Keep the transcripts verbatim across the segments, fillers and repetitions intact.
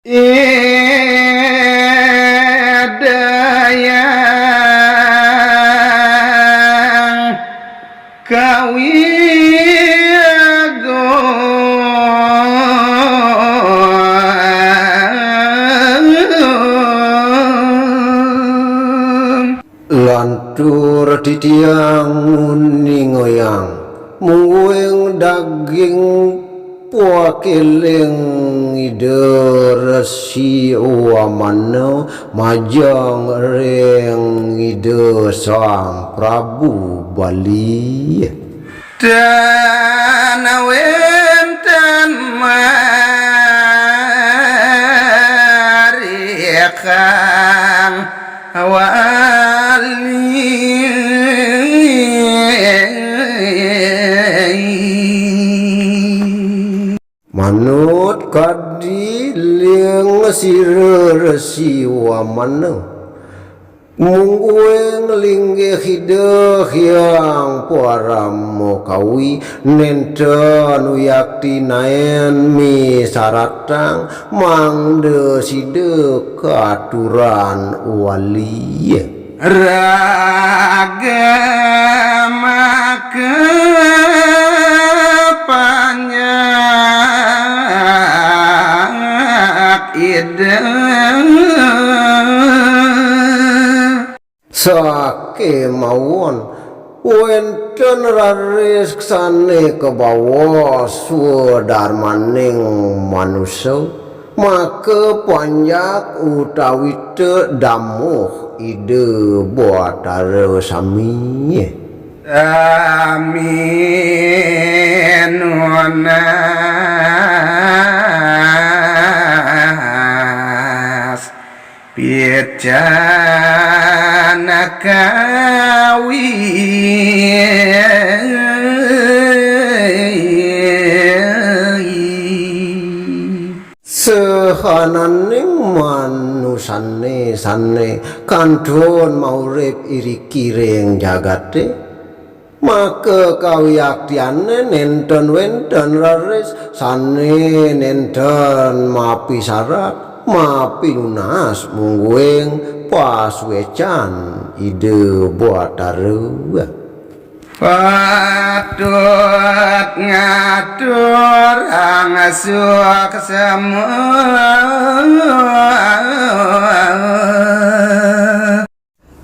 Ida Hyang Kawi Agung. Lantur titiang nguningoyang, mungguing daging pakéling Ida Resi Wamana majeng ring Ida Sang Prabu Bali. Tan wénten marikang wali. Manut kadi ling sira Resi Wamana, mungguing linggih Ida Hyang Parama Kawi, nénten wiakti naén misaratang mangda sida katuran wali. Raga maka panjak Ida. Sakémaon wénten raris sané kabawa swadarmaning manusa, maka panjak utawi té damuh Ida Batara sami. Sami nunas picana kawi. Sahananing manusané sané kantun maurip iriki ring jagaté, maka kawiaktiané nénten wénten raris sané nénten mapisarat, mapinunas mungguing pasuécan Ida Batara. Patut ngaturang suksma.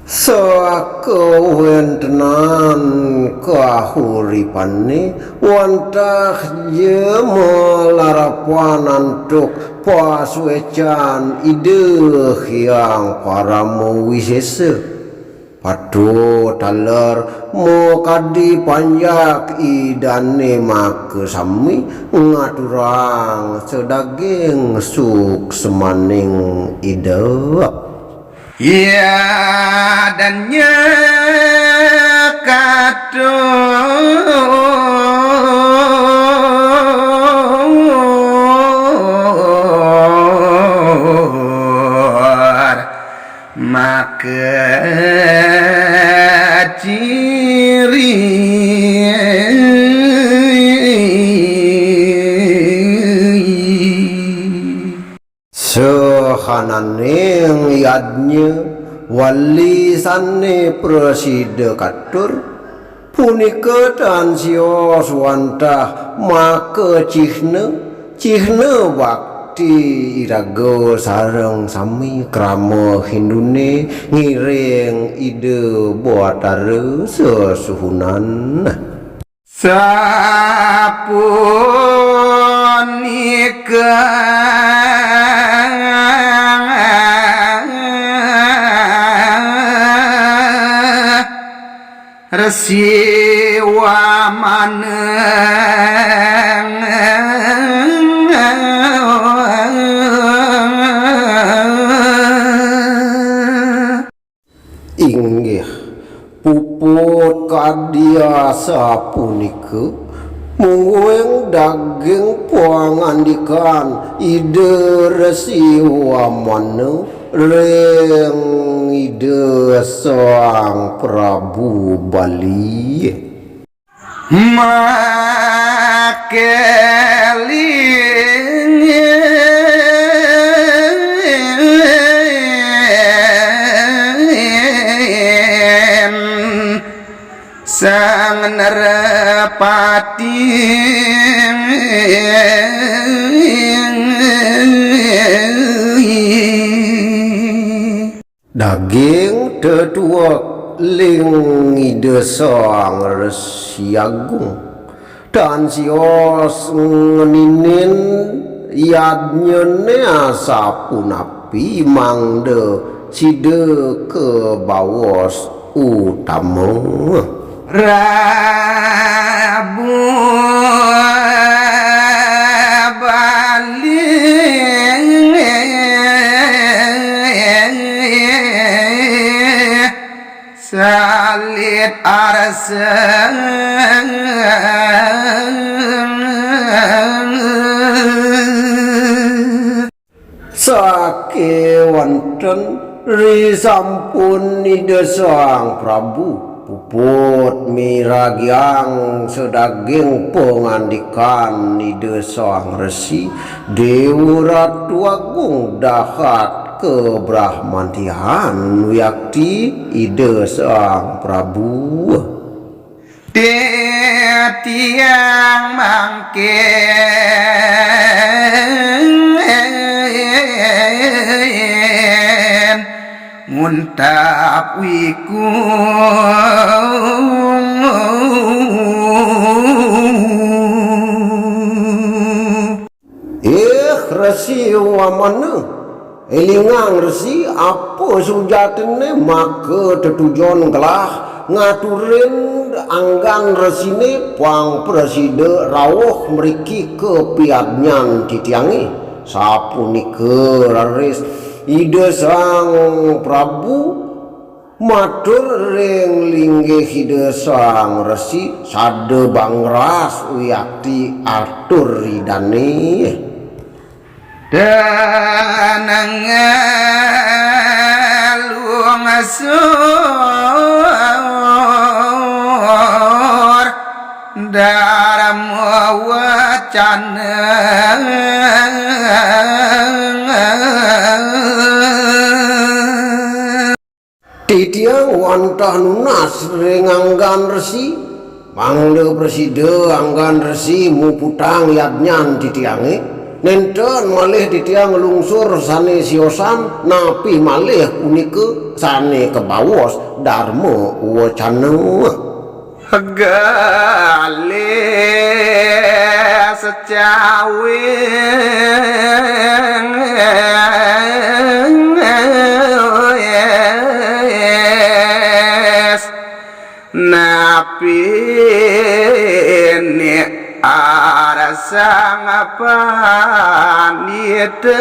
Sakawéntenan kahuripané wantah ja malarapan antuk pasuécan Ida Hyang Parama Wisésa. Patut taler makadi panjak Idané makasami ngaturang sadaging suksmaning Ida. Yadnya katur maka ciri. Sahananing yadnya wali sané prasida katur, punika tan sios wantah maka cihna, cihna bakti iraga sareng sami krama Hinduné ngiring Ida Batara sesuhunan. Sapunika Resi Wamana. Inggih, puput kadi asapunika, mungguing daging pangandikan Ida Resi Wamana ring Ida Sang Prabu Bali. Makeling Daging tetuek ling Ida Sang Resi Agung. Tan sios ngeninin yadnyane asapunapi mangda sida kabaos utama. Prabu Bali salit arsa. Sakewanten risampun Ida Sang Prabu puput miragiang sadaging pangandikan Ida Sang Resi, Dewa Ratu Agung dahat kabrahmantian wiakti Ida Sang Prabu. Titiang mangkin nguntap wiku. Ih, Resi Wamana, elingang Resi, apa sujatine maka tetujon gelah ngaturin anggan Resine pang prasida rauh mriki ka piadnyan titiange. Sapunika raris Ida Sang Prabu matur ring linggih Ida Sang Resi, sada bangras wiakti atur Idane. Danang lungsur Dharma Wacana. Titiang wantah nunas ring anggan Resi, mangda prasida anggan Resi muputang yadnyan titiange, nenten malih titiang nglungsur sane siosan, napi malih punika sane kabaos Dharma Wacana. Galih secawis napi ni arsang pandita.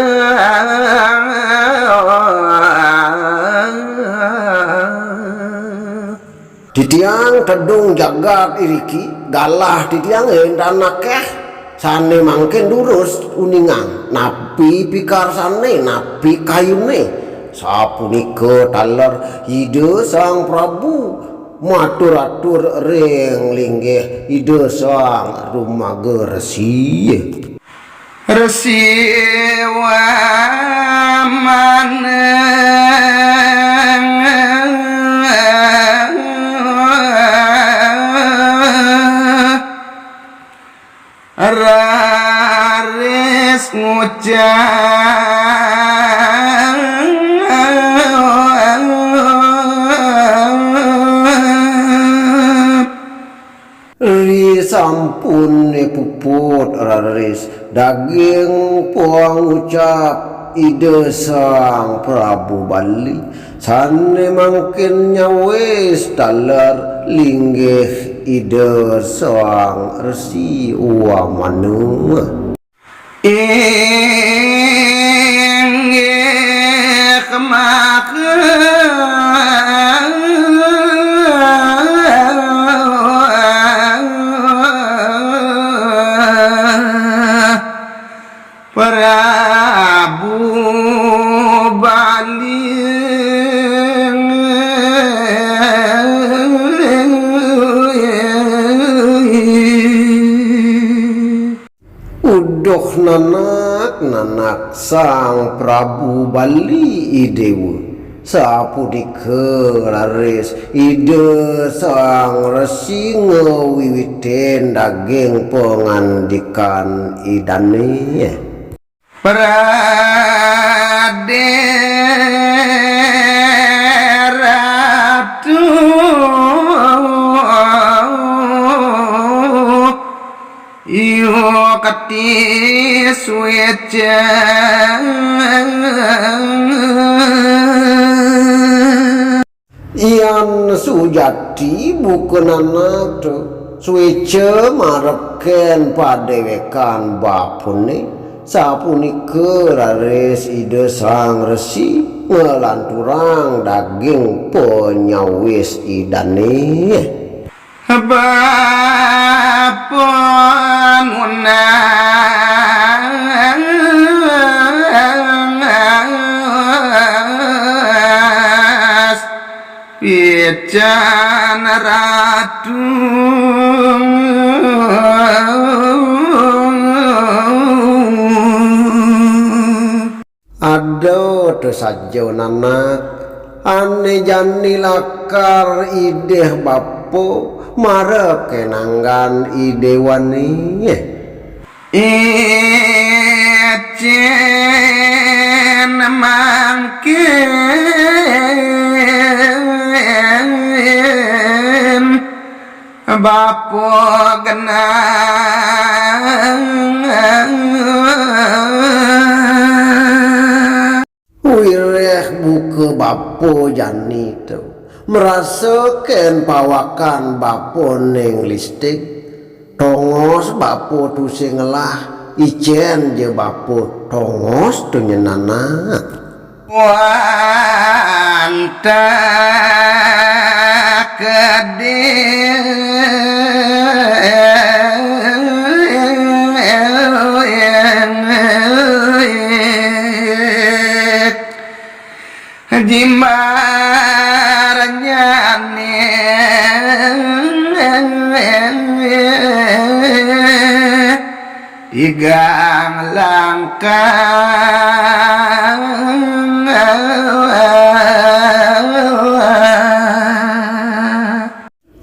Titiang tedung jagat iriki, galah titiang entan akeh, sane mangkin durus uningang, napi pikarsane, napi kayune. Sapunika taler Ida Sang Prabu matur-atur ring linggih Ida Sang Rumaga Resi. Resi Wamana raris ngucap. Risampune puput raris daging pangucap Ida Sang Prabu Bali, sane mangkin nyawis taler linggih Ida Sang Resi Wamana. Inggih maka Prabu Bali. Uduh nanak-nanak Sang Prabu Bali Idewa, sapunika raris Ida Sang Resi ngawiwitin daging pangandikan Idane. Pradé Suéca. Yan sujati buka nanak to, suéca marep kén padéwékan bapané, sapunika raris Ida Sang Resi nglanturang daging panyawis Idané. Bapa nunas pican Ratu. Ada to saja nanak, ané jani lakar idih bapa, marep kén anggan I Déwané. Icén mangkin bapa genah. Wiréh buka bapa jani to, marasa kén pawakan bapa ning listig, tongos bapa tusing ngelah, icén ja bapa tongos to nyen nanak. Wantah keding jimbar jani tigang langkah.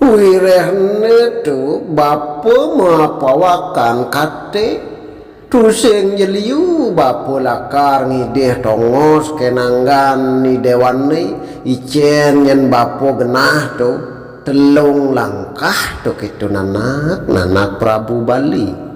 Wiréhné to bapa mapawakan katé, tusing ja liu bapa lakar ngidih tongos kén anggan I Déwané, icén nyen bapa genah to, telung langkah to kéto nanak, nanak Prabu Bali.